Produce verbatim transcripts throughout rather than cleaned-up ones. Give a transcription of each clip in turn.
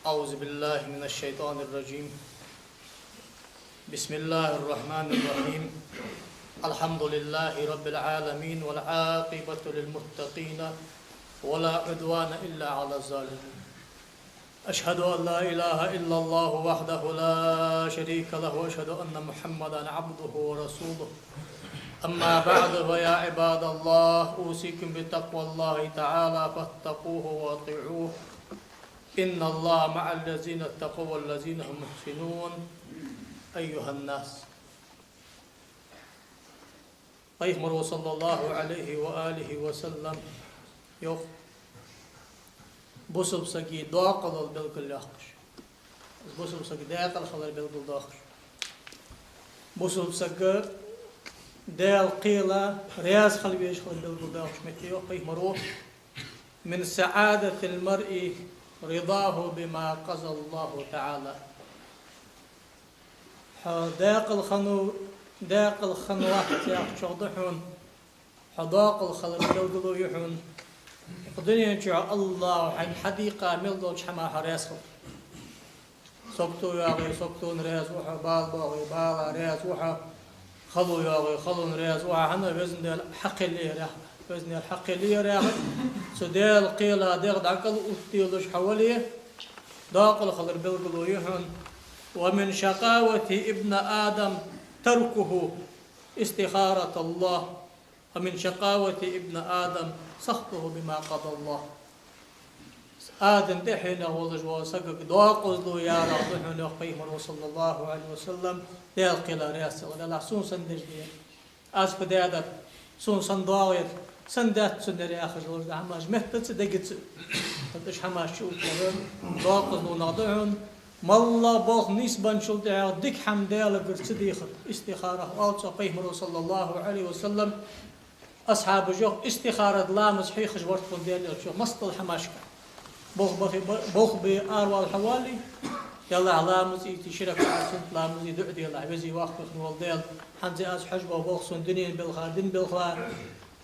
أعوذ بالله من الشيطان الرجيم. بسم الله الرحمن الرحيم. الحمد لله رب العالمين، والعاقبة للمتقين، ولا عدوان إلا على الظالمين. أشهد أن لا إله إلا الله وحده لا شريك له، وأشهد أن محمدا عبده ورسوله. أما بعد، فيا عباد الله، أوصيكم بتقوى الله تعالى، فاتقوه وأطيعوه. إن الله مع الذين اتقوا والذين هم محسنون. أيها الناس. Пайхамаро, саллаллахӀу Ӏалайхи ва алихи ва саллам, йоах, бусалба сага дакъалал белгалдоаккхаш, бусалба сага дакъал хилар белгалдоаккхаш, бусалба сага Даьла кхела раьза хила везаш хилар белгалдоаккхаш метте, йоах пайхамаро: من سعادة المرء رضاه بما قضى الله تعالى. Хьо дакъал хиннав, дакъал хиннавац яхачох да хьона хьо дакъал хилара белгало я хьона, укх дунен чу АллахӀа хьайна хьадийкъа мел долча хӀамах хьо раьза хилар. Сагото йоагӀе, саготона раьза ва хьо, бала боагӀе, бала раьза ва хьо, хало йоагӀе, халона раьза ва хьо. ХӀана? Везан Даьла хьакхел яр яхар. Везан Даьла хьакхел яр яхар. Цу Даьла кхела дегӀ дӀакӀалъоттаделаш хьо вале, дакъал хилара белгало я хьона. ومن شقاوة ابن آدم تركه استخارة الله، ومن شقاوة ابن آدم سخطه بما قضى الله. Адама тӀехьенах волаш вола сагага докъазло яр да хьона, йоах пайхамаро, саллаллахӀу Ӏалайхи ва саллам, Даьла кхела раьза ца хилар. Даллахь, сона сенна деш да ер, аз фу даьдар, сона сенна доагӀа ер, сенна дац сона ер яхаш долаш да хӀамаш, меттаца а, дегаца а. ХӀаьта уж хӀамаш чу уттар докъазлонах да хьона. МоллагӀа болх нийсбенначул тӀехьагӀа дика хӀама Даьлагара ца дехар, истихара оал цох. Пайхамаро, саллаллахӀу Ӏалайхи ва саллам, асхьабаша, йоах, истихара ламаз хьехаш вар тхона Даьла Элча, йоах, массадолча хӀамашка. Болх бе, болх бе аравала хьо вале, Даьллахь, ламаз ийте, ши ракаӀат суннат ламаз де, дуӀа делахь, Веза-Воккха вола Даьла, хӀанз аз хьожаш бола болх сона дунен белха, дина белха,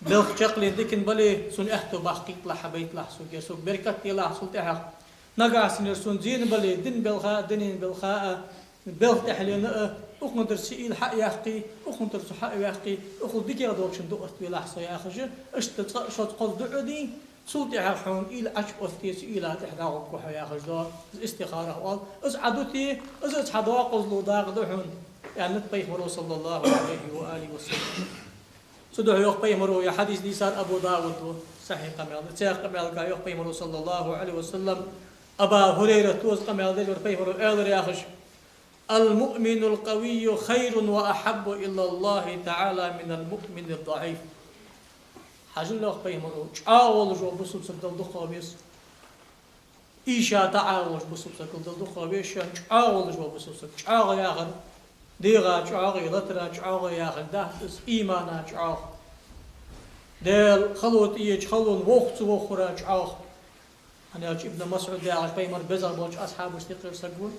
белх чаккхе дикан бале, сона аьттув баккхийталахь, хьабайталахь сога, сога беркат делахь цул тӀехьагӀа. Нагахь санна ер сона зийна бале, дина белха а, дунен белха а, белха тӀехьленна а, укхунтара са уйла хьа а яьккхе, укхунтара цу хьа а ваьккхе, укхул дикагӀа долчун дуӀа оттавелахь со, яхаш, иштта цкъа а шозза-кхозза дуӀа де, цул тӀехьагӀа хьона уйла Ӏочуоттаде, цу уйла тӀехьа дӀагӀоргва хьо, яхаш да. Из истихара оал. Из Ӏа дите, из а цхьа докъазло дакъа да хьона, аьннад пайхамаро, саллаллахӀу Ӏалайхи ва алихи ва саллам. Цудухьа йоах пайхамаро, ер хьадис дийцар Абу Давуда, сахьихь къамаьл да. Цхьан къамаьлага йоах пайхамаро, саллаллахӀу Ӏалайхи ва саллам, Абу ХӀурайрата из къамаьл деш вар пайхамаро, аьлар яхаш: المؤمن القوي خير وأحب إلى الله تعالى من المؤمن الضعيف. Хьажал, йоах пайхамаро, чӀоагӀа волаш вола бусалба саг Далла дукхагӀа веза. Ийша, таӀа волаш бусалба сагал Далла дукхагӀа веза шоана чӀоагӀа волаш вола бусалба саг. ЧӀоагӀа яхар дегӀа чӀоагӀа, латара чӀоагӀа яхар дац из, имана чӀоагӀа. Даьла хало тӀаеча халонна вовха ца вохара чӀоагӀа. ХӀана аьлча Ибн МасӀуд яхаш пайхамара безагӀа болча асхьабашта юкъера саг ва.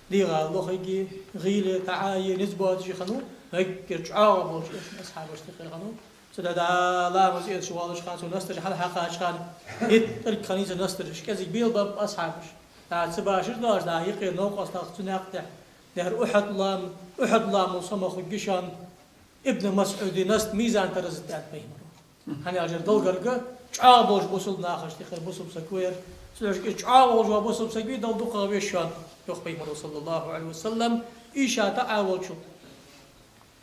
ДегӀа лохиги, гӀийла, таӀа е низ боацаш хиннав, эггара чӀоагӀа болча асхьабашта юкъера хиннав. Цудухьа ламаз эцаш воаллача хана, цо настараш хьалхьекхача хана, иттӀарг хиннай цун настараш, кӀезига белабаьб асхьабаша. ДӀа ца башар доацаш, дӀа юкъера новкъостал цу наькъа тӀа. Дера Ухьуд лам-, Ухьуд ламал сомал хургья шоана Ибн МасӀуда наст мизан-тараза тӀа, аьннад пайхамаро. ХӀана аьлча ер Далла гарга чӀоагӀа болча бусалба нахашта юкъера бусалба саг ва ер. Цудухьа из чӀоагӀа волаш вола бусалба саг вий Далла дукхагӀа веза шоана, йоах пайхамаро, саллаллахӀу Ӏалайхи ва саллам, ийша, таӀа волчул.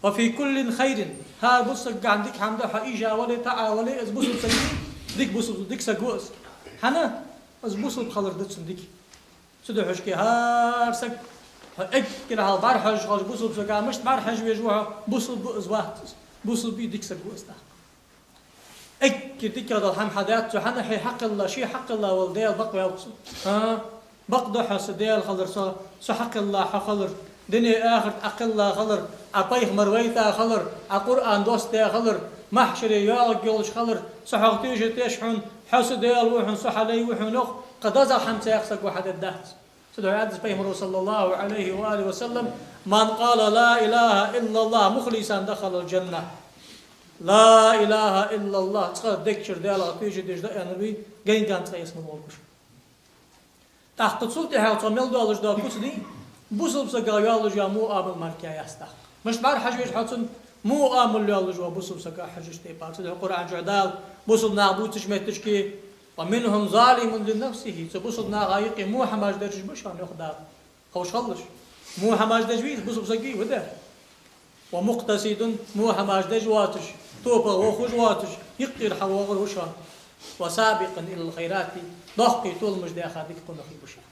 وفي كل خير. ХӀара бусалба сагагахьа дика хӀама да, хьо ийша вале, таӀа вале, из бусалба саг вий, дика бусалба, дика саг ва из. ХӀана? Из бусалба хилар да цун дика. Цудухьа шке хӀара саг, хьо эггара хьалха бӀарахьожаш хилча бусалба сага мишта бӀарахьажа везаш ва хьо, бусалба ва из, вац из. Бусалба вий, дика саг ва из тӀаккха. Эггара дикагӀа дола хӀама хьа дац цо, хӀана, хье хьакхелла, ше хьакхелла вола Даьла бакъваьв цо. А? Бакъда хьо са Даьла хилар, со, со хьакхелла хьо хилар, дуне-ахарт Ӏа кхелла хилар, Ӏа пайхамар вайта хилар, Ӏа Къуръан доссадаь хилар, махьшаре йоагӀаргйолаш хилар, со хьох тийшадеш хьона, хьо са Даьла ва хьона, со хьа лай ва хьона, йоах, кхы дезагӀа хӀама цхьаккха саго хьадергдац. Цудухьа аьннад пайхамаро, саллаллахӀу Ӏалайхи ва алихи ва саллам: من قال لا إله إلا الله مخلصا دخل الجنة. Ла илахӀа иллаллахӀ, цкъа дег чура Даллах тийшадеш да аьнна вий, гайнган цкъа ялсмала гӀоргва шо. ТӀаккха цул тӀехьагӀа цо мел доаллаш дола куц да, бусалба сага йоаллаш йола муамал мара яц тӀаккха. Мишта бӀарахьажа веза хьо цунна, муамал йоаллаш вола бусалба сага хьажача тайпара. Цудухьа Къуръан чу Дала бусалба нах бувцача метташка: «ومنهم ظالم لنفسه», цу бусалба наха юкъе во хӀамаш деш ба шоана, йоах Дала. Ховш хилалаш. Во хӀамаш деш вий из бусалба саг, вадар. «ومقتصد», во хӀамаш деш воацаш, тоба вохуш воацаш, юкъера хьавоагӀар ва шоана. «وسابق إلى الخيرات», доккхий толамаш даьха дика къонахий ба шоана.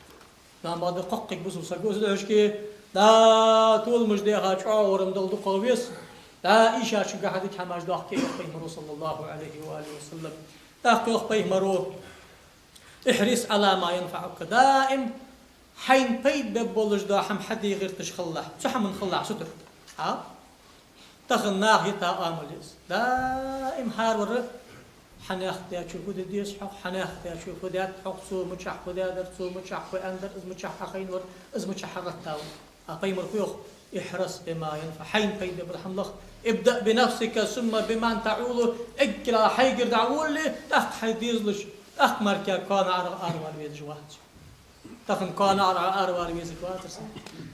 Нах бакъда кхоккхиг бусалба саг ва из дехьашка, да, толамаш даьха чӀоагӀа орам дола дукха веза, да, ийшачунгахьа дика хӀамаш доахке, йоах Пайхамаро, صلى الله عليه وآله وسلم. ТӀаккха йоах Пайхамаро: «احرص على ما ينفعك», даим хьайна пайда бергболаш дола хӀама хьаде гӀерташ хилалахь, цу хӀаман хилалахь сутара. Хьа? Тахан наха йита оамал я из. Даим хӀаравар хьанех дечо фу де деза хьох, хьанех дечо фу даьд хьох, цо мичахьа фу даьдар, цо мичахьа фу аьннадар, из мичахьа хьахайна вар, из мичахьа хьагӀаттавар. А Пайхамаро фу йоах: «احرص بما ينفع», хьайна пайда бола хӀама лаха. «ابدأ بنفسك ثم بمن تعول», эггара хьайгара дӀаволале, тӀаккха хьай дезалаш, тӀаккха мара кхоана Ӏарагӏа аравала везаш вац. Тахан кхоана Ӏарагӏа аравала везарг вацар са.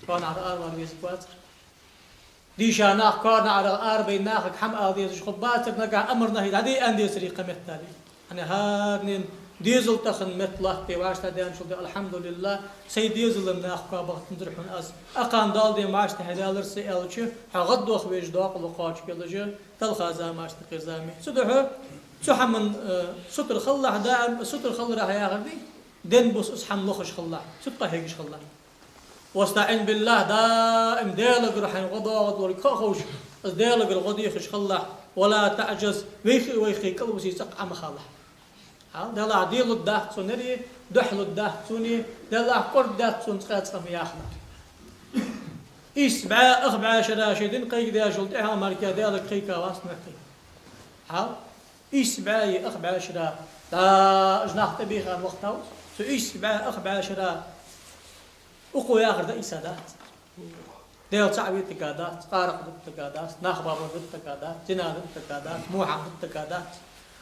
Кхоана Ӏарагӏа аравала везарг вацар. Дийша нах кхоана Ӏарагӏа арабайна нахага хӀама ала дезаш хургбацар, нагахь амар-нахьи дӀаде аьнна дезаре кхы меттел. ХӀана, хӀаранена дезал тахан меттала латта вӀаштӀехьа даьнначул тӀехьа, алхьамдулиллахӀ, сай дезала нах коа бахтанзар хьона аз. Акхарна Дала ден вӀаштӀехьа даьлар са аьлча, хьо гӀаддоха везаш докъала кхоачаш белажа, талха замаш тӀакхийра зама. Цудухьа цу хӀаман, э, сутара хилалахь, даим сутара хиларах яхар да, ден бус из хӀама лохаш хилалахь, цу тӀа къахьегаш хилалахь. «واستعن بالله», даим Даьлагара хьайна гӀо доагӀаргдолга ха а ховш, из Даьлагара гӀо дехаш хилалахь. «ولا تعجز», вайх а вайх а кӀалвисе цӀаккха Ӏо ма халахь. Хьал, Даьллахь, делургдац цунна ер, духьалургдац цунна, Даьллахь, кӀордадац цунна цкъа-цкъа ма яхалахь. Ийс бӀаь, ах бӀаь шера ший дин кхайкадеш волча тӀехьа мара Даьлага кхайкавац нах кхы. Хьал, ийс бӀаь, ах бӀаь шера, да, уж нах тӀабийха вахийтав из. Цу ийс бӀаь, ах бӀаь шера укхо яхар дӀаийца дац. Даьла цаӀ ве тига дац, къаракъ дут тига дац, нах бабар дут тига дац, зина дут тига дац, мухьам дут тига дац.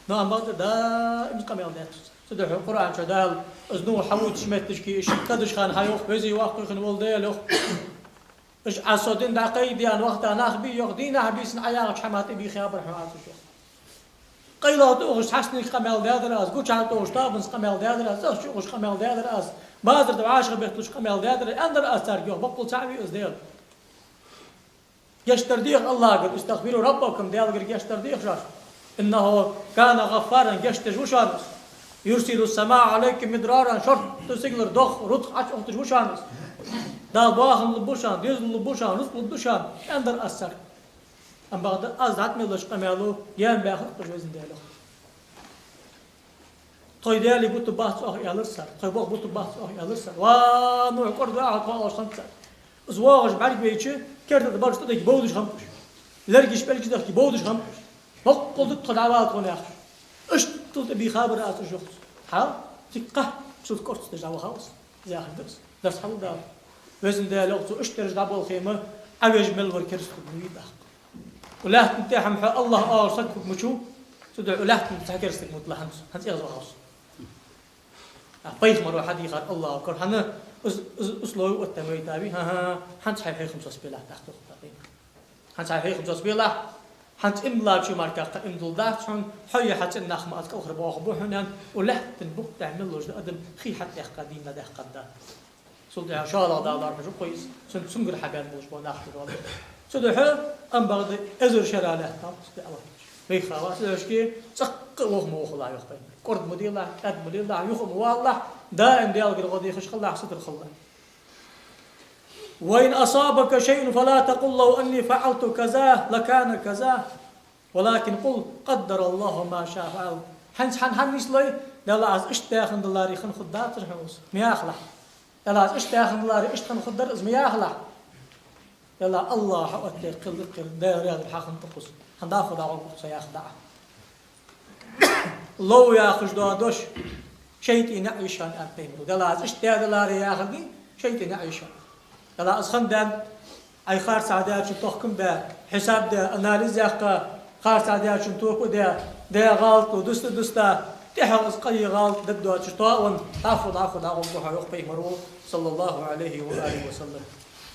Но амма бакъда даим къамаьл даьд цо. Цудухьа Къуръан чу Дала из нух хьавувцача метташка, уж кадаш хана хьайоах: «Веза-воккха хинна вола Даьла, — йоах, — уж Ӏа со дин дӀакхайкадаьнна вахийта нах бий, — йоах, — дийнахьа-бийсанна Ӏа яхача хӀаман тӀабийха бар хьона аз уж», — йоах. КъайлагӀа тӀаухаш цхьацца къамаьл даьдар аз, гучахьа тӀаухаш тоабанца къамаьл даьдар аз, цӀагӀа чуухаш къамаьл даьдар аз, базар тӀа вӀашагӀбетталуш къамаьл даьдар, аьннадар аз царга, йоах, баккъал цаӀ вий из Даьла. Гешт дар деха АллахӀагара, «استغفروا ربكم», Даьлагара гешт дар деха шоаш. «إنه كان غفارا», гешт деш ва шоана из. «يرسل السماء عليكم مدرارا», шортта сигалара дох, рузкъа Ӏочуухийташ ва шоана из. Дала бахам лургба шоана, дезал лургба шоана, рузкъа лургда шоана, аьннадар аз царга. Амма бакъда аз дӀатӀа мел деш къамаьло гаьна баьхар-кх уж, Везан Даьла, йоах. Тхоай даьлий бутаргбац оаха, аьлар цар. Тхоай бох бутаргбац оаха, аьлар цар. Ва, Нухь, кӀордаваьгӀа тхо, оалаш хиннад цар. Из воагӀаш бӀаргавайча, керта тӀа бараш тӀадигга бовдаш хиннаб уж. Лергаш, пӀелгаш дахка бовдаш хиннаб уж. Боккъал да тхо дӀавала тхона, яхаш. Иштта тӀабийха бар аз уж, йоах цо. Хьал, дика кхахьчул кӀорцдеш дӀавахав из. Из яхар да из. Дарс хьалдаьлар. Везан Даьла, йоах цо, иштта ераш дӀаболхе-м, Ӏа веш мел вар кераста хургвий тӀаккха. Укх лаьттан тӀа хьо АллахӀ оалаш саг хургвац, цудухьа укх лаьттан тӀа цхьа кераста саг ма дилла хӀанз, хӀанз эгӀазвахав из. А пайхамаро хьадийхар АллахӀа кара, хӀана, из, из, из условие оттавайтавий, хӀа-хӀа, хӀанз хьай хьехам соцабелахь, тӀаккха тохтаб. ХӀанз хьай хьехам соцабелахь, хӀанз иман долчо мара кхы иман дулларгдац хьона, хьо е хьа цӀен нах-м аз кӀалхарбоахаргба хьона, аьнна, укх лаьттан букъ тӀа мел луш да адам хий хьатӀадаьккха, дийна дӀадаьккха да. Цул тӀехьа шоллагӀа Дала лоархӀаш ва-кх из, цун, цунгара хьабаьнна болаш бола нах тӀа вала. Цудухьа, амма бакъда эзар шера лаьттав из даьлла. Вайха ва, цудухьа цӀаккха а ваха ма вахалахь, йоах Пайхамаро. КӀорда ма делахь, кӀаьда ма лелахь, юха ма валалахь, даим Даьлагара гӀо дехаш хилалахь, сутара хилалахь. «وإن أصابك شيء فلا تقل لو أني فعلت كذا لكان كذا، ولكن قل قدر الله ما شاء فعل». ХӀанз хьа-, хьа-, хьанна нийслой, Даьла, аз иштта даь хиннадаларе хинна хургдацар хьона из. Ма яхалахь. Даьла, аз иштта даь хиннадаларе иштта хинна хургдар из, ма яхалахь. Даьла, АллахӀа оттадаь кхел да-кх ер, Даьла раьза хилар хьа хиннад-кх из. ХӀана дӀахо дӀагӀоргва-кх со, яха дӀа. Лов яхаш дола дош шайтӀа наӀарга я шоана, аьннад Пайхамаро. Даьла, аз иштта даьдаларе яхар да шайтӀа наӀарга я шоана. Даьла, из хиннадаьр Ӏай харцахьа даьчун тохкам баь, хьисап даь, анализ яьккха, харцахьа даьчун тоба даь, даь гӀалаташ дусса-дусса, тӀехьа из къа е гӀалат дагадоацаш тоавенна, дӀахо, дӀахо дӀагӀоргва хьо, йоах пайхамаро, صلى الله عليه وآله وسلم.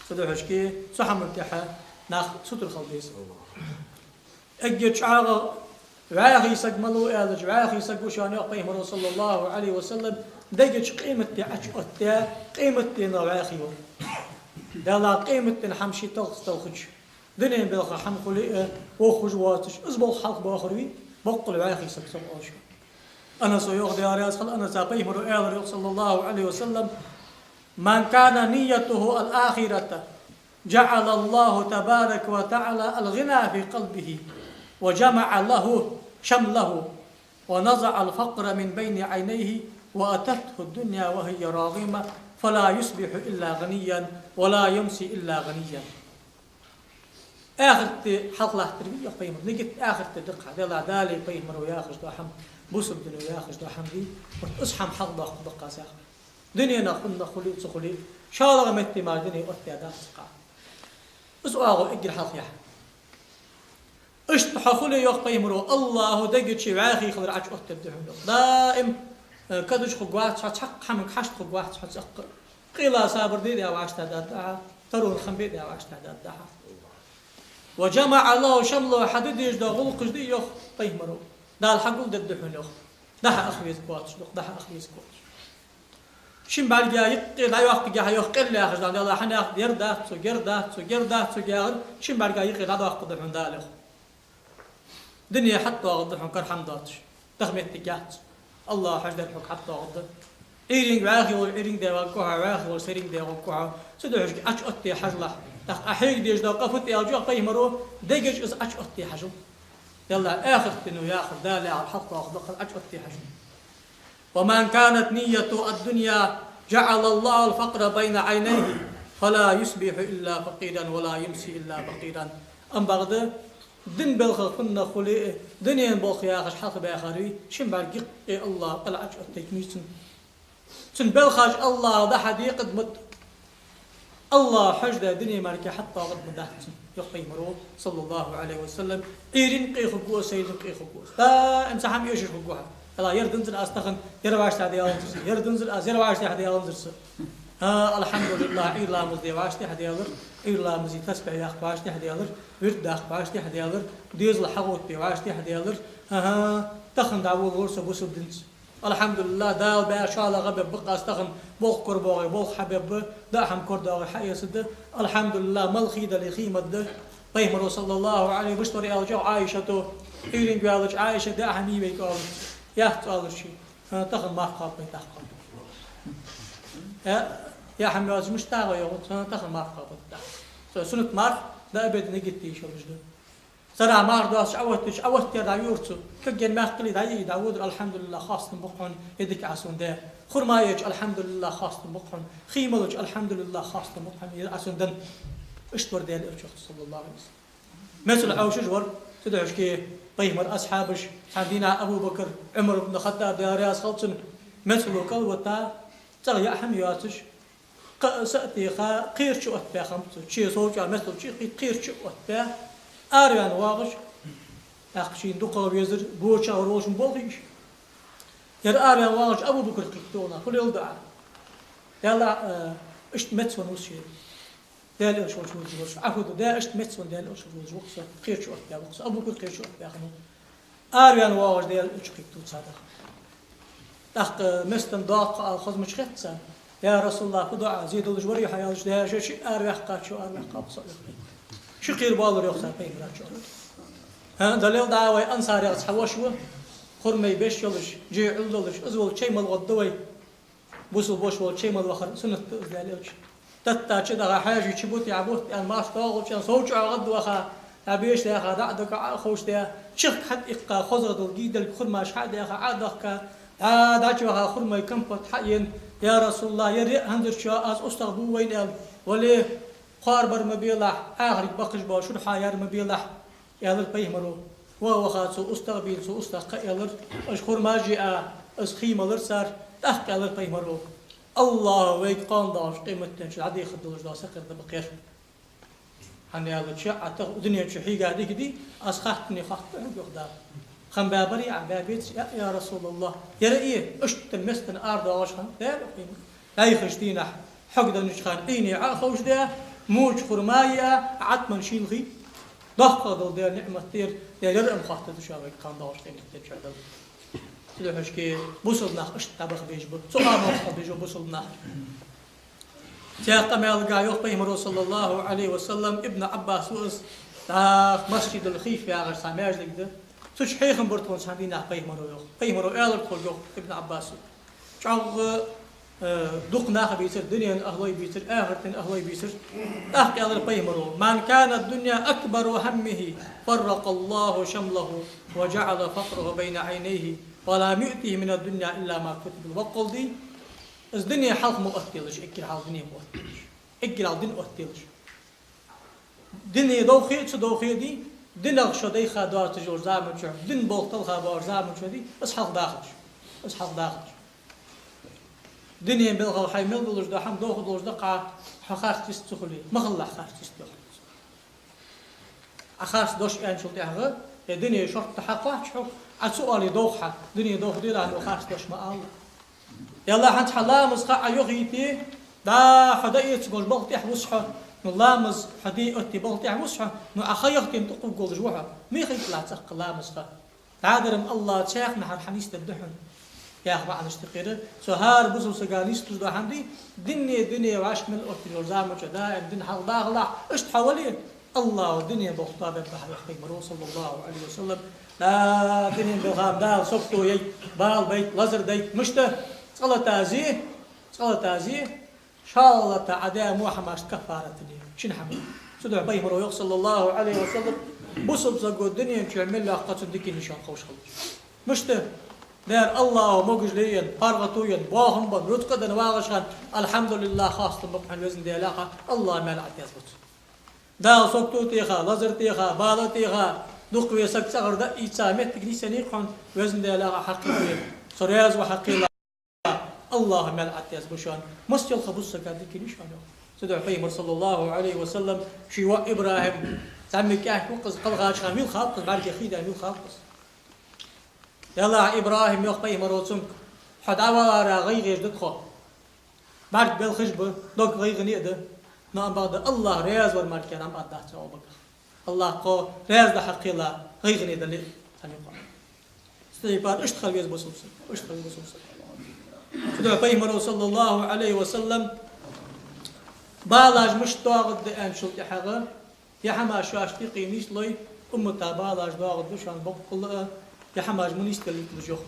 Цудухьа шки цу хӀаман тӀехьа нах сутара хила деза. Эггара чӀоагӀа вӀаьхий саг малув аьлча, вӀаьхий саг ва шоана, йоах пайхамаро, صلى الله عليه وسلم, дега чу къематди Ӏочуоттадаь, къематдийнах вӀаьхий вар. Даьллахь, къематден хӀама ший талхаца талхача, дунен балха хӀама хуле а, вохуш воацаш, из болх хьалхабоахар вий, боккъала вӀаьхий саг ва, йоах. Анаса йоах, Даьла раьза хилва Анаса, пайхамаро аьлар, йоах, صلى الله عليه وسلم: من كان نيته الآخرة جعل الله تبارك وتعالى الغنى في قلبه، وجمع له شمله، ونزع الفقر من بين عينيه، وأتته الدنيا وهي راغمة، فلا يصبح إلا غنيا، ولا يمسي إلا غنيا. Ахарат хьалхалаттар вий, йоах пайхамаро. Нигат ахарат да-кх, Даьллахь, Дала, пайхамаро яхаш дола хӀама, бусалба дино яхаш дола хӀама вий, вот из хӀама хьалхадоаккхаргда-кх аз, яхаш. Дуненах хӀама хуле а, ца хуле а, шоллагӀа метте мара дуне оттадаьдац-кх. Из оагӀув эггара хьалха я. Иштта хьо хуле, йоах пайхамаро, АллахӀо дега чу вӀаьхий хилар Ӏочуоттадергда хьона, йоах. Даим, э, кадаж хургвац хьо, цхьаккха хӀаманга хьашт хургвац хьо цӀаккха. Къайла, сабар де а вӀаштӀехьдаргда хьа, таро хам бе а вӀаштӀехьдаргда хьа. وجمع له شمله, хьа де дезаш дола гӀулакхаш да, йоах пайхамаро, Дала хьагулдергда хьона, йоах. ДӀа-хьа ах везаргвоацаш, йоах, дӀа-хьа ах везаргвоацаш. Шин бӀарга юкъе дӀайоаккхаргья хьо, йоах, къел яхаш да Даьллахь, хӀана яхар, ер дац цунга, ер дац цунга, ер дац цунга яхар, шин бӀарга юкъе дӀадоаккхаргда хьона Дала, йоах. Дуне хьатӀадоагӀаргда хьона кара хӀама доацаш. Тахан моттиг яц. АллахӀо хьожадаьр хьога хьатӀадоагӀаргда. Ӏуйранга вӀаьхий волча Ӏуйранга де варгва хьо, вӀаьхий волча серенга де гӀоргва хьо. Цудухьа шки Ӏочуотте хьажалахь. ТӀаккха Ӏа хьега дезаш дола къа фуд аьлча, йоах пайхамаро, дега чу из Ӏочуоттае хьажал. Даьллахь, ахарат дино яхар, Дала яхар хьалхадоаккхаргда-кх, Ӏочуоттае хьажал. ومن كانت نيته الدنيا جعل الله الفقر بين عينيه فلا يصبح إلا فقيرا ولا يمسي إلا فقيرا. Амма бакъда, дин балха хӀама хуле а, дунен болх яхаш хьалхабаьхар вий, шин бӀарга юкъе АллахӀо къа Ӏочуоттадергда цунна. Цун балхаш АллахӀо дӀа-хьа декъаргда мотт. АллахӀо хьожадаь дуне мара кхы хьатӀадоагӀаргдац цунна, йоах пайхамаро, صلى الله عليه وسلم. Ӏуйранна къе хургва из, серенна къе хургва из. Даим цхьа хӀама эшаш хургва хьо. Ала, ер динзар аз тахан, ер вӀаштӀехьадаьланзар са, ер динзар аз, ер вӀаштӀехьадаьланзар са. ХӀа, алхьамдулиллахӀ, Ӏуйра ламаз де вӀаштӀехьадаьлар, Ӏуйра ламаза тасбихь яккха вӀаштӀехьадаьлар, вирд даккха вӀаштӀехьадаьлар, дезал хьагӀоттабе вӀаштӀехьадаьлар. ХӀа-хӀа, тахан дӀаволавелар со бусалба динца. АлхьамдулиллахӀ, Дала баь шоллагӀа бебба-кх аз тахан, болх корабоагӀе, болх хьабебба, даа хӀама корадоагӀе, хьаэцаргда. АлхьамдулиллахӀ, мел хий дале хий ма дий. Пайхамаро, صلى الله عليه, мишта вар аьлча, Ӏайшата, Ӏуйранга ваьлча, Ӏайша, даа хӀама йий вайга, оалар. Яц, оалар ше. ХӀа, тахан марха кхоаб вай, дӀакхоаб. Э, яа хӀама йоацаш мишта дагӀа йоагӀа, хӀа, тахан марха кхоаб вай, дӀа. Со суннат марха, до обеда нигат де йиш йолаш да. Сарахьа марха доацаш Ӏооттадича, Ӏооттаяь дӀайора цо. Кагъяьнна мехкале дӀайий, дӀаводар, алхьамдулиллахӀ, хоастам ба-кх хьона ер дика Ӏа сона даь. Хурма еча, алхьамдулиллахӀ, хоастам ба-кх хьона. Хий малача, алхьамдулиллахӀ, хоастам ба-кх хьона ер Ӏа сона даьр. Иштта вар Даьла Элча, صلى الله عليه وسلم. Мецал хьовшаш вар, цудухьа шки пайхамара асхьабаш, цхьан дийнахьа Абу Бакр, Ӏумар ибн Хаттаб, Даьла раьза хилва цунна, мецало кӀалвита, цӀагӀа яа хӀама йоацаш, кхы а са а теха, кхера чу оттабаь хиннаб цо. Ший сов чу, мецал чу кхийтта, кхера чу оттабаь, араваьнна воагӀаш, тӀаккха шийна дукхагӀа везар, бочагӀа вар волчун болх йиш. Ер араваьнна воагӀаш Абу Бакр кхийтта, хӀана, фу леладу Ӏа? Даьла, э, иштта меца венна ва со. Даьла Элча волча вузаш ва со. Ӏа фу ду, да, иштта меца венна Даьла Элча волча вузаш ва со. Кхера чу оттабаь ва со. Абу Бакр кхера чу оттабаь хиннав. Араваьнна воагӀаш Даьла Элча кхийтта цадахь. ТӀаккха, э, мецдан доккха ала хозмача хетта царна: «Я РасулаллахӀ, фу ду Ӏа, зе долаш варий хьо?» — аьлча, «Да, шо шиъ араваьккхача, араваьккхача со». Ши кхера боаллар, йоах цар, Пайхамара чу. ХӀа, далил да вай ансарех цхьа воша ва, хурмай беш йолаш, жей Ӏул долаш, из волча чай мала гӀоргда вай. Бусалба воша волча чай мала вахар суннат да из, Даьла Элча. Таттача даха хьаьжи чу бутт, Ӏа бутт аьнна, марха доагӀача сов чу гӀоргда ваха, дӀабеш даьха, дӀа а дага, Ӏа а ховш даь, чехка хьатӀаиккха, хозагӀа дола гий долга хурмаш хьа а даьха, Ӏа а дахка, дӀа, дӀачуваха хурмай компот хьа а ена: «Я РасулаллахӀ, ер риъ хӀанзарчоа аз устагӀа бу вайна», — аьлар. «Вале, кхоарабар ма белахь, Ӏахарга бакхаш бола шура хьаяр ма белахь», — аьлар Пайхамаро. Ва ваха цо устагӀа бийна, цо устагӀа кхаъ аьлар, уж хурмаш а йиа, из хий малар цар, тӀаккха аьлар Пайхамаро: «АллахӀо вайга кхоана доагӀача къематдийнахьа дӀадехаргдолаш дола сакхар да-кх ер». ХӀана аьлча, Ӏа тахан дунен чу хьийга дика дий, аз хаттане хоатт хьога, йоах Дала. Кхам баьбарий Ӏа, баьбеций Ӏа, я РасулаллахӀ? Яра из, иштта меттана арадоагӀаш хиннад, даьра, дӀайхача дийнахьа, хьогденнача хана Ӏийне Ӏо а ховш даь, моча хурма а яь, Ӏатман шийла хий. ДоккхагӀа дола Даьла ниӀмат да ер, Даьла ер-м хоаттаргда шоана вайга кхоана доагӀача къематдийнахьа. Цудухьа шоашка бусалба нах иштта дӀабаха безаш ба, цу къамаьлах безаш ба бусалба нах. Цхьан къамаьлагахь йоах пайхамаро, саллаллахӀу Ӏалайхи ва саллам, Ибн Ӏаббас ва из, тӀаккха Масджидул-Хиф яхаш цхьа маьждиг да. Цу чу хьехам бир тхона цхьан дийнахьа пайхамаро, йоах. Пайхамаро аьлар тхога, йоах Ибн Ӏаббаса. ЧӀоагӀа, э, дукха нах бийцар, дунен ахӀлой бийцар, ахартен ахӀлой бийцар. ТӀаккха аьлар пайхамаро: «من كانت الدنيا أكبر همه فرق الله شمله وجعل فقره بين عينيه ولم يؤته من الدنيا إلا ما كتب له». Бакъалди, из дуне хьалха ма оттаделаш, эггара хьалха дуне ма оттаделаш. Эггара хьалха ди оттаделаш. Дуне довхе а, ца довхе а дий, динах шо дайха доацаш йолча заман чу, дин болх талха боагӀача заман чу дий, из хьалха дахалаш. Из хьалха дахалаш. Дунен белхах хьай мел долаш дола хӀама довха долаш да-кх, хьо харц йист ца хуле, ма хилалахь харц йист, йоах. Ӏа харц дош аьнначул тӀехьагӀа, е дуне шортта хьакхоач хьога, Ӏа ца оале довх хьа, дуне довха делахь, ну харц дош ма ала. Е Аллахь, хӀанз хьа ламаз ха Ӏа йохийте, дӀа хьо дӀаэца гуш болх тӀехьа вус хьо, ну ламаз хьо де отте болх тӀехьа вус хьо, ну Ӏа ха яхийтина тӀакхувргволаш ва хьо. Михайтла цӀаккха ламаз ха. ДӀадар-м Аллахь цхьаькханахьара хьанийсдергда хьона. Яха маӀанаш тӀехьара, цу хӀара бусалба сага нийслуш дола хӀама дий, дуне, дуне вӀашка мел оттаделча заман чу даим дин хьалха дахалахь, иштта хьо вале, Аллахьо дунен болх тоабергба хьа, йоах пайхамаро, саллаллахӀу Ӏалайхи ва саллам. Да, дунен белхам Дала сагото яйта, бала байта, лазар дайта, мишта, цкъа-латта зе, цкъа-латта зе, шоллагӀа-латта Ӏа даь во хӀамашта каффарат де, шин хӀама. Цудухьа пайхамаро йоах, саллаллахӀу Ӏалайхи ва саллам, бусалба саго дунен чу мел йоаккх, цун дикан нишан ховш хилалаш. Мишта, дера, Аллахьо могаш лайна, паргӀато енна, бахам бенна, рузкъа денна вагӀаш хинна, алхьамдулиллахӀ, хоастам ба-кх хьона, Везан Даьла, Аллахьа маьл Ӏоттаязбу цун. Дала сагото теха, лазар теха, бала теха, дукха ве саг цӀагӀара дӀа а ийца, моттиг нийсъеннай-кх хьона, Везан Даьла, хьакхийла, со раьза ва хьакхийла. Аллахьа маьл Ӏоттаязбу шоана, масса йолча бусалба сага дикан нишан, йоах. Цудухьа пайхамар, саллаллахӀу Ӏалайхи ва саллам, ший воӀ ИбрахӀим, зӀамига кӀаьнк ва-кх из, кхелхача хана вилхав-кх из, бӀарга хий даьнна вилхав-кх из. Делахь, ИбрахӀим, йоах пайхамаро цунга, хьо дӀавалара гӀайгӀа еш да тхо. БӀарг белхаш ба, дог гӀайгӀане а да, но ам бакъда Аллахь раьза вар мара кхы ам аргдац, йоах, багах. Аллахь тхо раьза да хьакхийла, гӀайгӀане дале а, цхьан юкъа. Цу тайпара иштта хила веза бусалба саг, иштта хила веза бусалба саг. Цудухьа пайхамаро, саллаллахӀу Ӏалайхи ва саллам, балаш мишта доагӀаргда аьнначул тӀехьагӀа, е хӀамаш шоашта юкъе нийслой, уммата балаш доагӀаргда шоана боккъала а, е хӀамаш ма нийсделлалехь, йоах.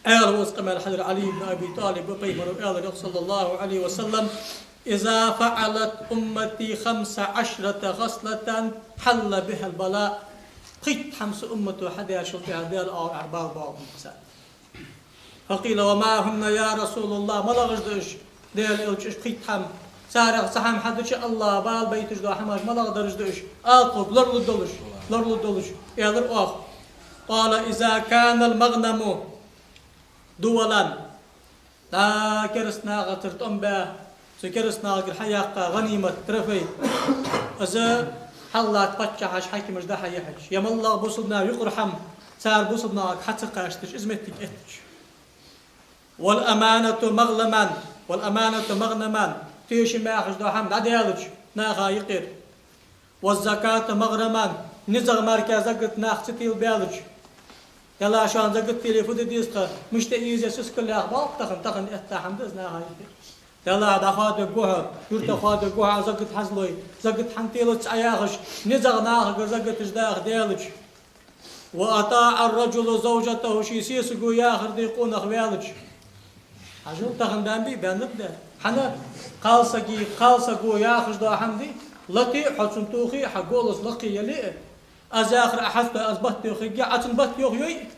Ӏаьла веза къамаьл хьадир Ӏали ибн Аби ТӀалиба, пайхамаро аьлар, йоах, саллаллахӀу Ӏалайхи ва саллам: «إذا فعلت أمتي خمس عشرة خصلة حل بها البلاء». Пхийтта хӀама са уммато хьадаьчул тӀехьагӀа Даьла оагӀорахьара бала боагӀа бийца. فقيل: «وما هن يا رسول الله؟» МалагӀаш да уж, Даьла элча, уж пхийтта хӀама? Царех цхьа хӀама хьадича, Аллахьа бала байташ дола хӀамаш малагӀдараш да уж? Ала тхога, лоралургдолаш, лоралургдолаш, аьлар оаха. قال: «إذا كان المغنم دولا». ДӀа кераста нахацара тӀом баь, цу кераста нахагара хьаяьккха гӀанимат, трофей, из хьалха латта паччахьаш, хьакимаш дӀа-хьа яхьаш, е моллагӀа бусалба наха юкъара хӀама, цар бусалба нахага хьа ца кхаьчийташ, из моттиг эттача. «والأمانة مغلما، والأمانة مغنما», тешам яхаш дола хӀама дӀадаьлча наха юкъера. «والزكاة مغرما», низагӀа мара закат наха ца телабаьлча. Делахь, шоана закат теле фу де деза тха, мишта ийза сискал яха болх тахан, тахан этта хӀама да из наха юкъера. Делахь, дӀахоадергва хьо, юрта хоадергва хьо, закат хьазлой, закат хьан телац Ӏа яхаш, низагӀа нахагара закаташ даха даьлча. «وأطاع الرجل زوجته», ший сесаго яхар де къонах ваьлча. Хьажал, тахан баьннабий, баьннаб-да. ХӀана? Кхалсаги, кхалсаго яхаш дола хӀама дий, лате а хьо цунна, тохе а хьа голос лакхе яле а, аз яхар Ӏа хьастой, аз баттоьхе хьегге, Ӏа цунна баттоьхе йой,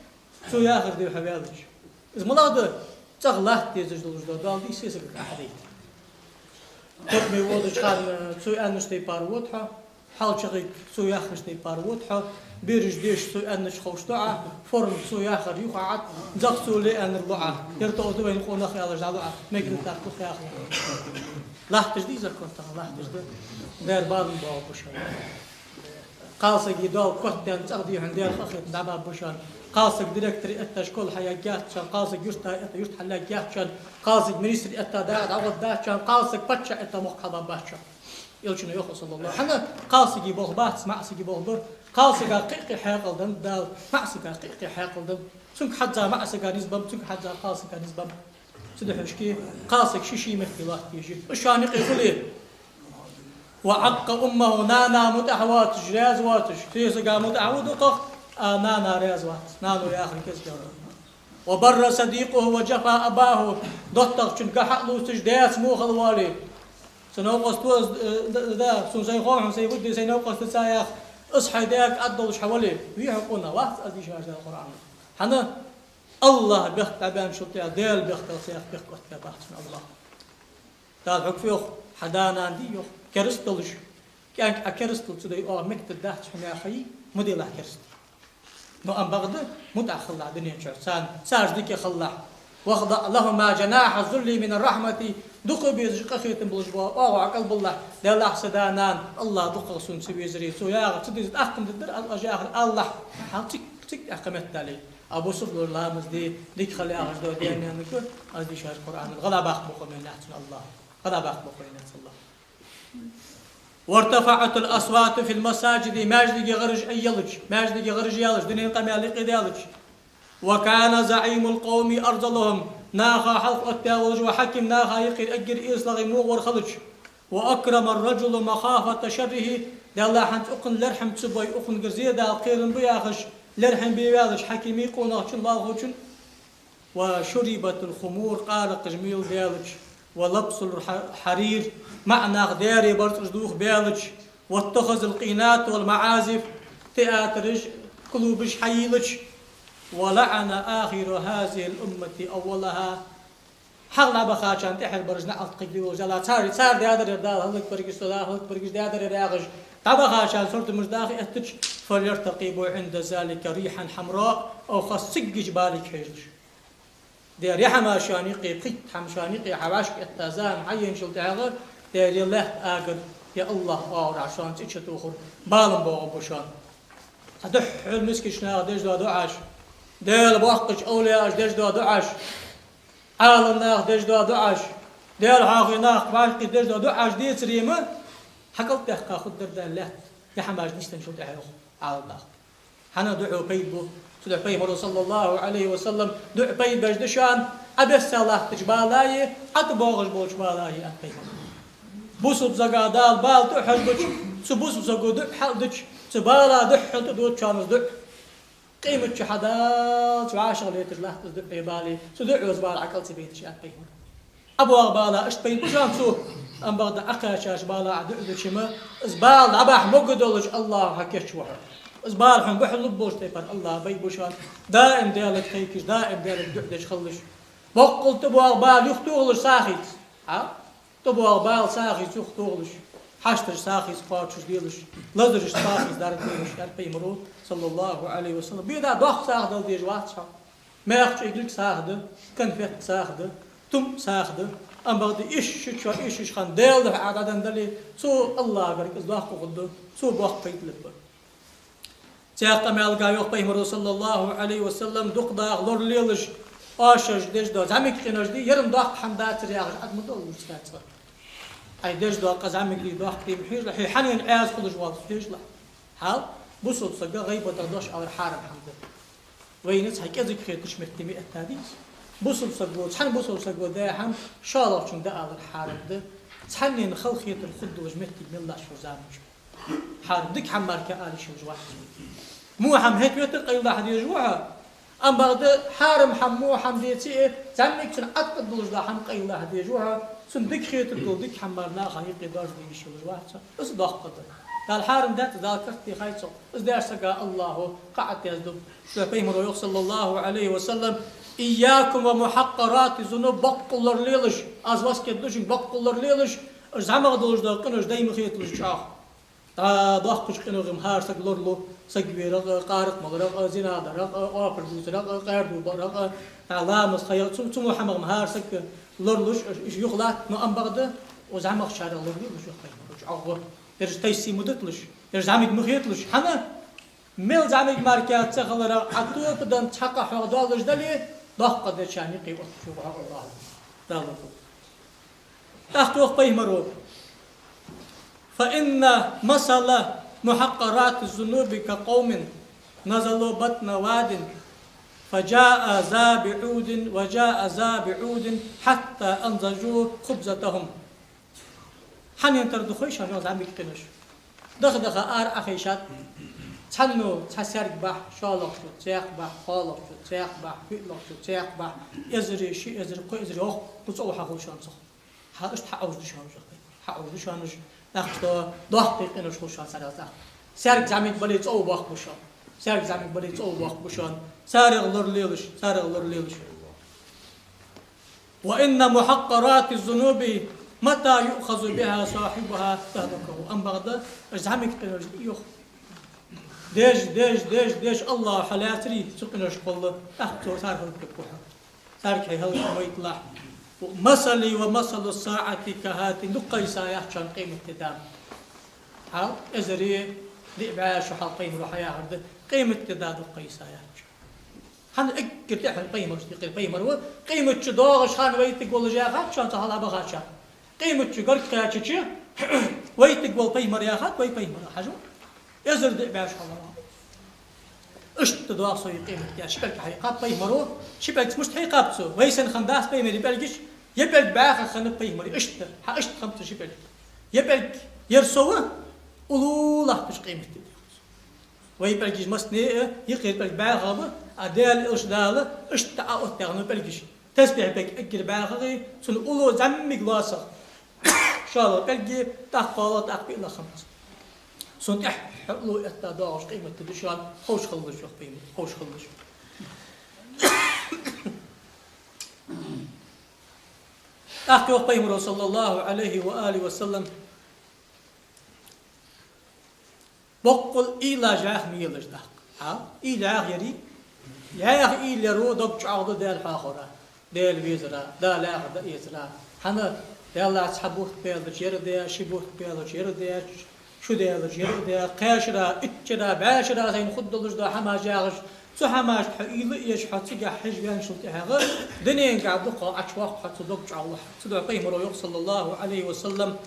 цо яхар де хьо ваьлча. Из малагӀа да? ЦӀагӀа латта дезаш долаш дола доал дий сесагага Ӏа хьадайта. Токаме водача хана цо аьннача тайпара вода хьо, хьалчагӀийга цо яхача тайпара вода хьо, бераш деша цо аьннача ховш ду Ӏа, форма цо яхар ю хьа Ӏа, зах цо ле аьннар лу Ӏа, ер тоъал да вайна къонах аьлча дӀалу Ӏа, мегаш да тӀаккха яхар. Латташ дий закон тахан, латташ да? Дера, бала ма боагӀа шоана. Кхалсага доал котдаьнна цӀагӀа дий хьона Даьла къахетам дӀабоаб шоана. Кхалсаг директор этта школа хьаергьяц шоана, кхалсаг юрта этта юрт хьаллаьргьяц шоана, кхалсаг министр этта дакъа дӀагӀоргдац шоана, кхалсаг паччахь этта мохк хьалбоабац шоана. Элчано йоах, саллаллахӀу, хӀана кхалсага болх бац, маӀасага болх ба. Кхалсага кхы а кхы хьаькъал да Дала, маӀасага кхы а кхы хьаькъал да. Цунга хьадза маӀасага низ ба, цунга хьадза кхалсага низ ба. Цудухьа шки кхалсаг ший-ший метте лоаттаеш я. Уж шоана юкъе хуле. وعق أمه, нана мутӀахьа воацаш, раьза воацаш, сесага мутӀахьа ва дукхагӀа, а нана раьза вац, нано яхар кӀезига да. وبر صديقه وجفا أباه, доттагӀчун га хьа а лувцаш, даьца во хила воале. Са новкъост ва, э, да, да, сона сай хов хьона, сай вуд ди, сай новкъост ца яха, аз хьай даьга ӀотӀадолаш хьо вале, вий хьо къонах, вац аз дийшар Дала Къуръана. ХӀана? АллахӀ бехк дӀабаьнначул тӀехьагӀа, Даьла бехках цхьа бехк оттабаьбац цунна АллахӀа. Дала хьога фу йоах, хьа да-нана дий йоах, кераста долаш, кӀаьнк Ӏа кераста хилча, цу дай оаха мегаргдац хьона яхаш, ма делахь кераста. Но ам бакъда мутӀахьа хилалахь дунен чухь царна, царца дика хилалахь. واخفض لهما جناح الذل من الرحمة, дукха безаш къахетам болаш бола оагӀув кӀалбалалахь, Даьллахь, са да-нана, АллахӀ дукхагӀа сона ца везаре, цо яхар ца деза тӀаккха ма дергдар аз, аз яхар алалахь, хьал цӀик-цӀик тӀехкха меттел. Абу Суфлор ламаз де, дика хила яхаш дола даь-нана гур, аз дийшар Къуръана, гӀалгӀа баккха бокъо ма еннай цунна АллахӀа. ГӀалгӀа баккха бокъо еннай цунна АллахӀа. وارتفعت الأصوات في المساجد, маьждиге гӀараш айялча, маьждиге гӀараш ялча, дунен къамаьл юкъе даьлча. وكان زعيم القوم أرذلهم, наха хьалха оттаваь волаш вола хьаким наха юкъера эггара эсалагӀа, мугӀара хилча. وأكرم الرجل مخافة شره, Даьллахьа, хӀанз укхунна лерхӀам ца бой, укхунгара зе Дала кхерам бу яхаш, лерхӀам бе ваьлча хьакима, къонахчун, лоалахочун. وشربت الخمور, къаракъаш мел даьлча, ولبسوا الحرير, маӀа наха даьра барзкъаш дувха баьлча, واتخذوا القينات والمعازف, театраш, клубаш хьайийлача, ولعن آخر هذه الأمة أولها. ХьагӀ дӀабахачарна тӀехьара бараш наӀалт кхайкаде волаш, Дала цар, цар даьдар ер, Дала хӀалакбергба цо, Дала хӀалакбергба цо даьдар ер яхаш, дӀабахачарна суртамаш даха эттача, فليرتقبوا عند ذلك ريحا حمراء, оаха хоза циггача балага хьежалаш. Дера, е хӀама шоана юкъе, пхийтта хӀама шоана юкъе хьавӀашка этта зама хьаенначул тӀехьагӀа, дера, е лаьтта агар, е АллахӀа оагӀорахьа шоана цӀи чутохар бала боагӀаргба шоана. Цхьа духхьал мискача наха деш дола дуӀаш, Даьла боккхача овлияаша деш дола дуӀаш, Ӏаламнаха деш дола дуӀаш, Даьла хьоахаве нах бӀаргкхийтта деш дола дуӀаш децаре-м, хьакӀалтӀехка хургдар Дала лаьтта, е хӀамаш нийсденначул тӀехьагӀа, йоах Ӏаламнаха. ХӀана? ДуӀо пайда бу. Цудухьа Пайхамаро, саллаллахӀу Ӏалайхи ва саллам, дуӀа пайда беш да шоана, Ӏа бесса латтача балаи, Ӏа тӀабоагӀаш болча балаи, аьннад Пайхамаро. Бусалба сага Дала бала тӀа а хьожабича, цу бусалба саго дуӀа хьалдича, цу бала духхьал тӀадода шоана из дуӀа. Къематди хьадаллалца вӀашагӀлеташ латт из дуӀай балеи, цу дуӀо из бала Ӏа кӀал ца байташ, аьннад Пайхамаро. Ӏа боагӀа бала иштта пайда бу шоана цо, ам бакъда Ӏа кхаьчача бала Ӏа дуӀа дича-м, из бала дӀабахьа могадолаш АллахӀа хьакийчву хьо. Из бала хьона бухьалургболча тайпара АллахӀа байбу шоана, даим Даьлага кхайкаш, даим Даьлага дуӀа деш хилалаш. Боккъал тӀабоагӀа бала юхатохалаш сагӀийца. ХӀа? ТӀабоагӀа бала сагӀийца юхатохалаш, хьашташ сагӀийца кхоачашделаш, лазараш сагӀийца даргделаш, аьннад Пайхамаро, саллаллахӀу Ӏалайхи ва саллам. Беда доккха сагӀа дала дезаш вац хьо. Маькх чӀеглиг сагӀа да, конфет сагӀа да, тум сагӀа да. Ам бакъда иштта чо, иштта хана Даьла духьа Ӏа дӀаденна дале, цо АллахӀагара из доккха хургда, цо боккха пайда лургба. Цхьаькха къамаьлага йоах Пайхамаро, саллаллахӀу Ӏалайхи ва саллам, дукха даха лоралелаш, оаш деш дола зӀамига къинош дий, ер-м доккха хӀама дацар яхаш, Ӏа ма доллалаш цкъа. Ӏа деш дола къа зӀамига дий, доккха дий ма хьежалахь, хьо хьанна Ӏаьса хулаш воалл, хьежалахь. Хьал, бусалба сага гӀийбатах дош алар хьарам хӀама да. Вайна цхьа кӀезига хеташ метте ма этта дий из. Бусалба саго, цхьан бусалба саго даь хӀама шоллагӀчунга дӀаалар хьарам да. Цхьаннена халахетар хургдолаш моттиг мел латтача заман чу. Хьарам дика хӀама мара ала йиш йолаш вац. Во хӀама хӀета метте къайладахьа дезаш ва хьо. Ам бакъда хьарам хӀама, во хӀама деце а, зӀамига цунна Ӏаткъа долаш дола хӀама къайладахьа дезаш ва хьо. Цунна дика хетаргдола дика хӀама мара наха юкъе доаржаде йиш йолаш вац хьо. Из доккха да. Дала хьарам даьд, Дала карт дийхай цох. Из деш сага АллахӀо къа Ӏодоаздергда. Цудухьа Пайхамаро йоах, саллаллахӀу Ӏалайхи ва саллам: إياكم ومحقرات الذنوب, боккъал лоралелаш, аз васкет ду шуга, боккъал лоралелаш, уж зӀамагӀа долаш дола къинош дай ма хеталаш чӀоагӀа. ДӀа доккхача къинойх-м хӀара саг лоралу: саг верах а, къаракъ маларах а, зина дарах а, оапаш дувцарах а, къаьрдув баарах а, дӀа ламаз хаях а, цу, цу во хӀамах-м хӀара саг лоралуш, уж юхалатт, но ам бакъда укх зӀамагӀчарех лоралелаш, йоах Пайхамаро, чӀоагӀа. Ераш тайса ма диталаш, ераш зӀамига ма хеталаш. ХӀана? Мел зӀамига мара кхы ца хиларах, Ӏа тоба даь цхьа къа хьох доаллаш дале, доккха деча никъе отташ ва хьо АллахӀа. Дала ма хулда. ТӀаккха йоах пайхамаро: فإن مثل محقرات الذنوب كقوم نزلوا بطن واد فجاء ذا بعود وجاء ذا بعود حتى أنضجوا خبزتهم. Хьанна тара да хой шоана зӀамига къинош? Даха-даха ара Ӏохайшад. Цхьанне цхьа саьрг бахь, шоллагӀчо цхьа бахь, кхоалагӀчо цхьа бахь, кхоалагӀчо цхьа бахь, эзари, ши эзари, кхо эзари, йоах, цӀов хьахул шоана цох. Хьа иштта хьаӀовжа да шоана уж, хьаӀовжа да шоана уж. ТӀаккха доккхий къинош хул шоана царех тӀаккха. Саьрг зӀамига бале, цӀов боккха ба шоана. Саьрг зӀамига бале, цӀов боккха ба шоана. Царех лоралелаш, царех лоралелаш. وإن محقرات الذنوب متى يؤخذ بها صاحبها تهلكه. Амма бакъда, уж зӀамига къинош да йоах. Деш, деш, деш, деш, АллахӀа хьо лаьцаре цу къиношкахула, тӀаккха цо цар хӀалакхургва хьо. Царга хьо хӀалаквайталахь. مثلي ومثل الساعة كهاتين, дукха ха йисаяц шоана къематди да. Хьал, эзари диъ бӀаь шу хьалха пайхамаро хьаяхар да, къематди да дукха ха йисаяц шоана. ХӀана? Эггара тӀехьара пайхамарашта юкъера пайхамар ва. Къематчу доагӀаш хана вайтаргволаш яхад шоана цу хьалха бахача. Къематчу гарга кхаьчача вайтаргвола пайхамар яхад вай пайхамар, хьажал. Эзар диъ бӀаь шу хьалха. Иштта доагӀа со из къематди, аьнна, ши пӀелг хьайкхаб пайхамаро. Ши пӀелгаца мишта хьийкхаб цо? Вай санна хиннадац пайхамара пӀелгаш, ер пӀелг бӀаьха хиннаб пайхамара. Иштта, хьа иштта хиннаб цун ши пӀелг. Ер пӀелг ер со ва, уллув латташ къематди да. Вай пӀелгаш массане а, юкъера пӀелг бӀаьха ба, а Даьла элча Дала иштта Ӏооттадаьд цун пӀелгаш. Тасбихь пӀелг эггара бӀаьхагӀа, цун уллув зӀамига лоацагӀа. ШоллагӀа пӀелг, тӀаккха кхоалагӀа, тӀаккха пиалгӀа хиннаб цун. Цунна тӀехьа уллув этта доагӀаш къематди да шоана, ховш хилалаш, йоах пайхамаро, ховш хилалаш. ТӀаккха йоах пайхамаро, صلى الله عليه وآله وسلم, боккъал уйла жӀаьха ма елаш тӀаккха. Хьа? Уйла жӀаьха яри? ЖӀаьха уйла яр дог чӀоагӀду Даьла хьоахавара, Даьла везара, Дала яхар дӀаэцара. ХӀана? Даьллахьа, цхьа бутт баьлча ер да, ши бутт баьлча ер да, шу даьлча ер да, кхаь шера, итт шера, бӀаь шера сайна хургдолаш дола хӀамаш яхаш, цу хӀамашта хьо уйла а еш, хьо цигахьа хьежа ваьнначул тӀехьагӀа, дунен тӀа дукха Ӏочувоаккх хьо, цу дог чӀоагӀлу хьа. Цудухьа пайхамаро йоах, صلى الله عليه وسلم,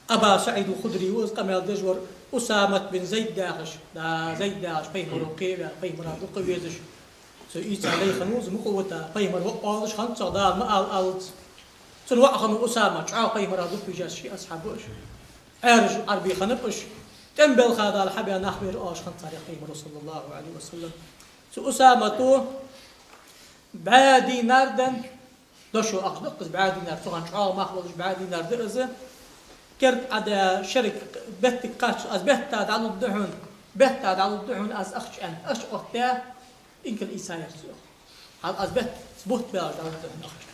Аба СаӀид ал-Худри ва из къамаьл деш вар, Усамат бин Зайд яхаш, да, Зайд яхаш, пайхамаро кхеваь, пайхамара дукха везаш. Цу ийца лай хиннав из мукъавита, пайхамар ваъ оалаш хиннад цох, Дала ма ала аьлча. Цун воӀ хиннав Усама, чӀоагӀа пайхамара дукха вийжа ши асхьаб ва уж. Ӏаьржа Ӏарбий хиннаб уж. ТӀем белха Дала хьабаь нах ба ер оалаш хиннад царех пайхамаро, صلى الله عليه وسلم. Цу Усамата бӀаь динар денна, дошо ахча да-кх из, бӀаь динар, цу хана чӀоагӀа мах болаш бӀаь динар да из. Керда Ӏодаь шерага беттага кхаччалца: «Аз бетта дӀалургда хьона, бетта дӀалургда хьона аз ахча», — аьнна, ахча оттадаь, инкала ийцаяр цо, йоах. Хьал, аз бетта, бутт баьлча дӀалургда хьона ахча.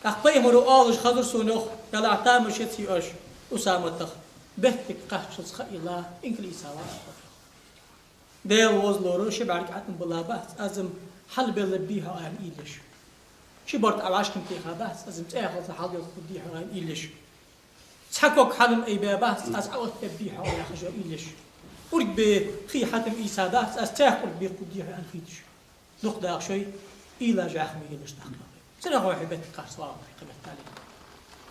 ТӀаккха пайхамаро оалаш хазар сона, йоах, ялахь тамаш яций оаш Усаматах, беттага кхаччалца ха йилла, инкала ийцавар аз. Даьла возалора, ши бӀарг ӀотӀабилла бац аз-м, хьалбелларгбий хьо, аьнна, уйла еш. Ши борта ӀовӀашкам теха бац аз-м, цӀаьхалца хьалйолхаргдий хьо, аьнна, уйла еш. Цхьа ког хьал-м айбаь бац аз, Ӏооттабергбий хьо, яхаш, уйла еш. УргбӀе хий хьатӀа-м ийца дац аз, цхьа ког бекхаргдий хьо, аьнна, хийташ. Дукха даха шоай, уйла жӀаьха ма елаш тӀаккха. Цунах хьо беттага кхаччалца вагӀа, кхы бетта дале.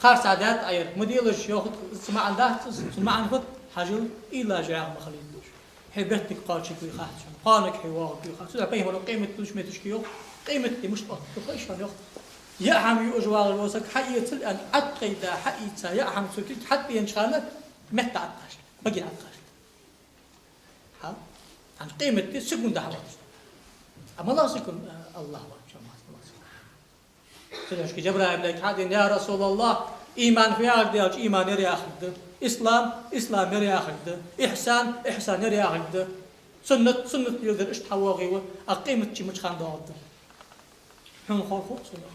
Харцахьа даьтта Ӏа ер, ма делаш, йоах, цун маӀан дац из, цун маӀан фуд, хьажал, уйла жӀаьха ма хилийталаш. Хьо беттага кхоачаргвий хац хьона, кхоанаргва хьо, воагӀаргвий хац. Цудухьа пайхамаро къематдийнахьа метташка йоах, къематди мишта оттаргда хой шоана, йоах. Яа хӀама юаш вагӀаш вола саг хьаэцал аьнна, Ӏоткъайда хьаийца, яа хӀама цу кулга хьатӀавенача хана метта ӀотӀакхачале, баге ӀотӀакхачале. Хьа? ХӀанз къематди секунда хьаотташ. А малагӀа секунда, а, АллахӀ вац, чамас, малагӀа секунда. Цудухьа Жабраил малайк хьадена: «Я РасулаллахӀ, иман фу яхар да?» — аьлча, иман ер яхар да. Ислам, ислам ер яхар да. Ихьсан, ихьсан ер яхар да. Суннат, суннат леладар, иштта хьавоагӀий ва, а къематди мича хана доагӀаргда? Хьона ховр хов цунах?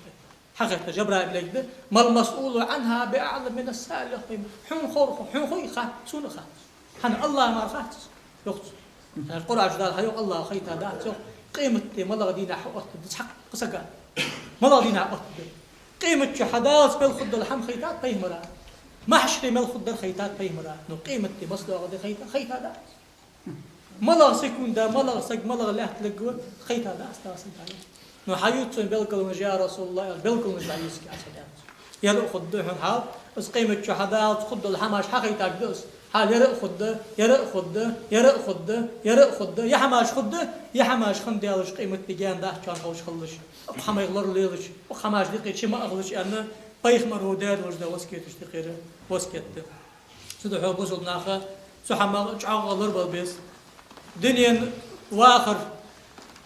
Хьахетар Жабраил малайк да: «ما المسؤول عنها بأعلم من السائل», — йоах пайхамаро. Хьона ховр хов, хьона хой хац, сона хац. ХӀана, АллахӀа мара хац из, йоах цо. Ӏа Къуръан чу Дала хьайоах, АллахӀа хайтадац, йоах, къематди малагӀа дийнахьа оттаргда цхьаккха сага. МалагӀа дийнахьа оттаргда? Къематди хьадаллалца мел хургдола хӀама хайтад пайхамара. Махьшаре мел хургдар хайтад пайхамара. Ну, къематди массадоагӀа да хайтад, хайтад. МалагӀа секунда, малагӀа саг, малагӀа лаьтта лергва, хайтад аз тасанкаре. Ну, хьаювца белгалонаш, я РасулаллахӀ, аьлча, белгалонаш дӀаювцаргья аз хьона, аьннад цо. Ер а хургда хьона хьал, из къематди хьадаллалца хургдола хӀамаш хьахайтаргда из. Хьал ер а хургда, ер а хургда, ер а хургда, ер а хургда, е хӀамаш хургда, е хӀамаш хинна даьлча къематди гаьна дац шоана ховш хилалаш. Укх хӀамах лоралелаш, укх хӀамаш дикхе чу ма ахалаш, аьнна, пайхамара Даьла волча Дала васкеташ дикхира васкет да. Цудухьа, бусалба нах, цу хӀамах чӀоагӀа лорабала беза. Дунен вахар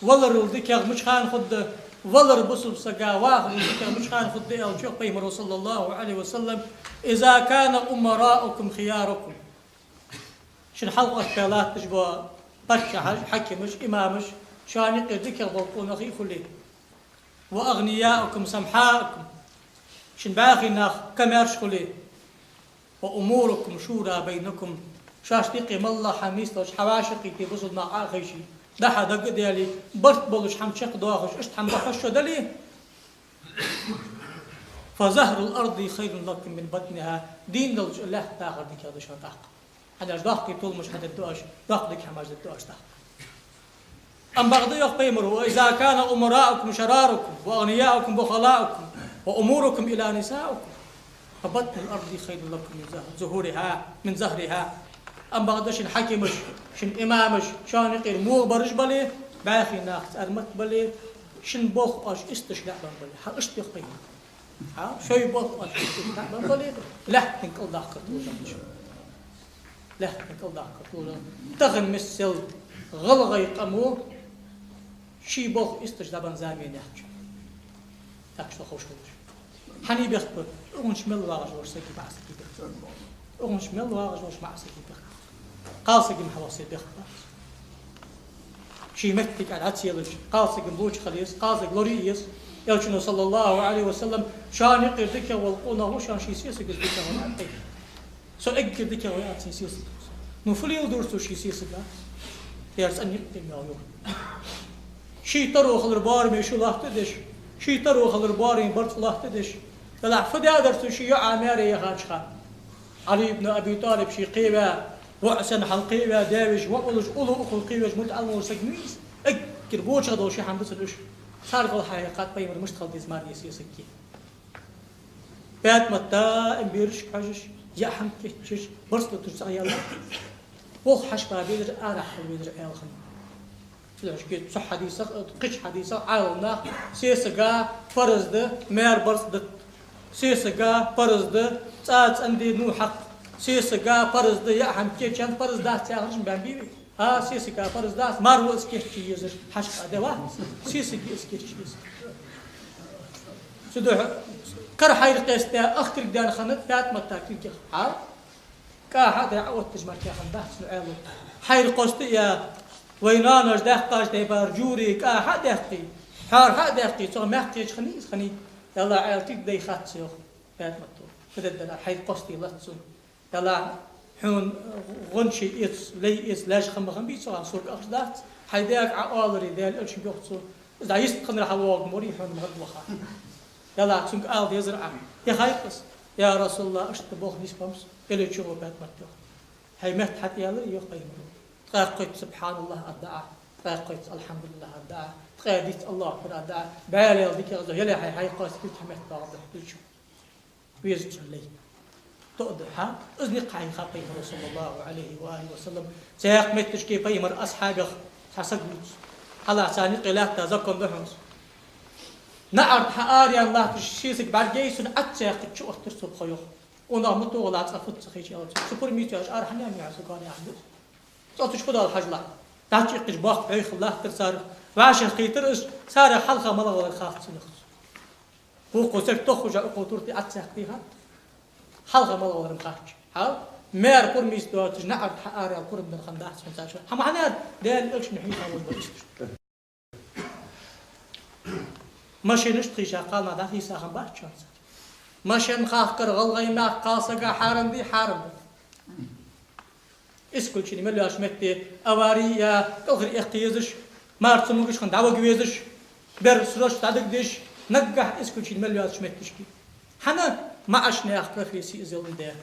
валарал дикагӀа мича хана хургда, валар бусалба сага вахарал дикагӀа мича хана хургда аьлча, йоах пайхамара, صلى الله عليه وسلم: «إذا كان أمراؤكم خياركم». Шун хьалха оттабаь латташ бола паччахьаш, хьакимаш, имамаш, шоана юкъера дикагӀа бола къонахий хуле. «وأغنياؤكم سمحاءكم». Шун бӀаьхий нах камаьрша хуле. «وأموركم شورى بينكم». Шоашта юкъе моллагӀа хӀама нийслуш, хьавӀашагӀкхийтте, бусалба нах Ӏохайше, дӀа-хьа дага а даьле, барт болаш хӀама чакхдоахаш, иштта хӀама да хьош шо дале. «فظهر الأرض خير لكم من بطنها». Дийна долча лаьтта дахар дикагӀа да шоана тӀаккха. ХӀана аьлча доккхий толамаш хьадергда оаш, доккха дика хӀамаш дергда оаш тӀаккха. Амма бакъда, йоах пайхамара: «وإذا كان أمراؤكم شراركم وأغنياؤكم بخلاءكم وأموركم إلى نسائكم فبطن الأرض خير لكم من ظهر-، ظهورها، من ظهرها». Амма бакъда, шун хьакимаш, шун имамаш, шоана юкъера мугӀа бараш бале, бӀаьхий нах цӀармат бале, шун болх оаш исташ лаьа бан бале. Хьа, иштта йоах пайхамара. Хьа, шоай болх оаш исташ лаьа бан бале, лаьттан кӀал даккхар толаш да шо. Лаьттан кӀал даккхар толаш да. Тахан миссел гӀалгӀай къамо ший болх исташ дӀабан зама яц шоана. Так что ховш хилалаш. ХӀана бехк ба? Укхунча мел вагӀаш волаш саг ба, маӀа саг бехк ба. Укхунча мел вагӀаш волаш маӀа саг бехк ба. Кхалсаг-м хьалхашка бехк бац. Ший моттиг тӀа дӀа ца елаш, кхалсаг-м лоча хила еза, кхалсаг лорае еза. Элчано, صلى الله عليه وسلم, шоана юкъера дикагӀа вола къонах ва шоана ший сесагӀа дикагӀа вар. Со эггара дикагӀа ва аьннад сесаго. Ну, фу леладора цо ший сесага? Ер цӀена никъ тӀа мел йора. Ший таро хилар боараме шу латта деш, ший таро хилар боараме барзкъа латта деш. Делахь фу даьдар цо ший йоӀа маьре яхача хана? Ӏали ибн Аби ТӀалиб ше кхеваь, воӀ санна хьалкхеваь, даь-веший воӀ волаш, уллув укхул кхевеш мутаӀаллим волаш саг ма вий из. Эггара бочагӀа дола ши хӀама да цун уж. Царгал хьахьекхад пайхамар мишта хила деза маьре сесагага. ПаьтӀамат даим берашка хьожаш, яа хӀама кийчъеш, барзкъа латаш цӀагӀа яьлар. Болх хьаьшпа безар, арахьа хила везар Ӏаьла хиннав. Цудухьа шоашка цу хьадисах, кхыча хьадисах Ӏаьлий наха сесага парз да маьре барзкъа дита. Сесага парз да цӀа цӀенде нувхьа хьакха. Сесага парз да яа хӀама кийчъян, парз дац яхараш бен бий вай. А, сесага парз дац, маьре ва из кийчъе езар, хьаьшка а де вац, сесага из кийчъе еза. Цудухьа кара хьайра къоастаяь, ах кулг даьнна хиннад ПаьтӀамата кулгах. Хьа? КӀа хьа а даь, Ӏоотташ мара кхы хиннадац цун Ӏаьлас. Хьайра къоастаяь, вай ноаноша даьккхача тайпара жури кӀа хьа а даьккхе, хьоар хьа а даьккхе, цох мехкахеташ хиннай из, хиннай. Делахь, Ӏаьла тига дай хац, йоах ПаьтӀамата. Фу дергда, хьайра къоастаялац цунна. Делахь, хьона гӀончий эца, лай эца лаьш хинна ма хиннабий цох, сога ахча дац. Хьай даьга Ӏа оаларе, Даьла Элчанга йоах цо, из дӀа йистхиннар хьавоагӀаргвий хьона ма гӀадваха. Делахь, цунга ала дезар Ӏа. ТӀехьайкхас: «Я РасулаллахӀ, иштта болх нийсбеннаб со». Элчано, йоах ПаьтӀамата. Хьай метта хьатӀаяьлар, йоах пайхамара. Ткъаь кхойтта «СубхьаналлахӀ» аргда Ӏа, ткъаь кхойтта «АлхьамдулиллахӀ» аргда Ӏа, ткъаь дийтта «АллахӀу акбар» аргда Ӏа. БӀаь лела дикагӀа из йоле, хьай, хьай кхоастаь кулг хьа метта доагӀаргда хьона. Веза цун лай. Тоъа да хьа, из никъ хьахьийхаб пайхамара, صلى الله عليه وآله وسلم. Цхьаькха метташка пайхамара асхьабех цхьа саг вувц. Хьалха царна юкъе лаьтта закон да хьона из. НаӀарга хьаараенна латташ сесаг бӀаргаяйча, цунна Ӏад ца яьккхача чуоттар цо пхо, йоах. Къонах ма тохалахь, цкъа фуд ца ховш, аьлар цо. Цу пурмийца яьлча ара хьанна яьннай хьо, сога яхаш да из. Цкъа цу чу фу доал хьажалахь. ДӀачуиккхача боккха бӀайхал латтар цар. ВӀашагӀкхийтар из, царех хьалха малагӀа валар хац цунах. Вокхо саг тоххаш а укхо туртий Ӏад ца яьккхе хьа? Хьалха малагӀа валар-м хац. Хьал? Маьре пурмийца доацаш наӀарга хьаараялар пурам дар хиннадац хьона цар. Хьа маӀан да, Даьла Элчано хьийхаб иштта. Машенаш тӀа хийша кхалнах дӀахийца хиннабац шоана цар. Машен хахкар гӀалгӀай наха кхалсага хьарам дий, хьарам да. Исключени мел йоацача метте авари я кӀалхара эккха езаш, мара цамогаш хинна дӀавига везаш, бер срочно дӀадигадеш, Наггахь исключение мел йоацача меттигашка. ХӀана? МаӀача наьха профессий из йоландаь.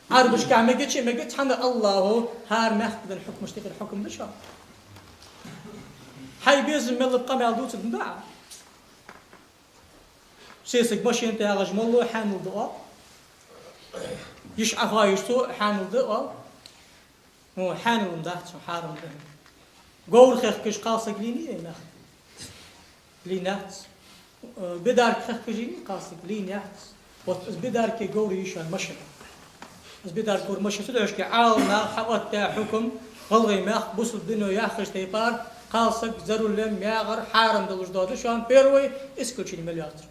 Ӏарбашка мегача а мегац, хӀана? АллахӀа хӀара мехка денна хьукмаш тӀехьара хьукам да шоана. Хьай безам мел ба къамаьл дувцаргда Ӏа. Сесаг машен тӀа ягӀаш молла хьанал да оал. Йиш Ӏахоайш цо хьанал да оал. Ну, хьанал дац, хьарам да. Говр хехкаш кхалсаг лийннай мехка? Лийннац. Э, бидарка хехкаш йийннай кхалсаг? Лийннац. Вот из бидарка, говр йиш я машен. Из бидарка, говр машен, цу дешашка Ӏаламнаха хьаоттадаь хьукам, гӀалгӀай мехка бусалба дино яхача тайпара, кхалсаг за рулем ягӀар хьарам долаш дола да шоана, первый исключение мел йоацар.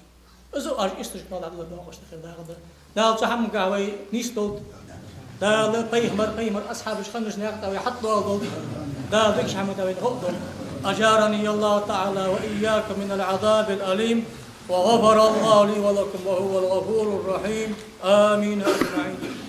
Из оаш истаж мала дӀадала доагӀаш тӀехьа дагӀа. Дала цу хӀамангахь вай нийсдолда. Дала пайхамар, пайхамара асхьабаш хиннача наькъа тӀа вай хьатӀадоаладолда. Дала дикача хӀаман тӀа вайна гӀо а долда. أجارني الله تعالى وإياكم من العذاب الأليم، وغفر الله لي ولكم، وهو الغفور الرحيم. آمين أجمعين.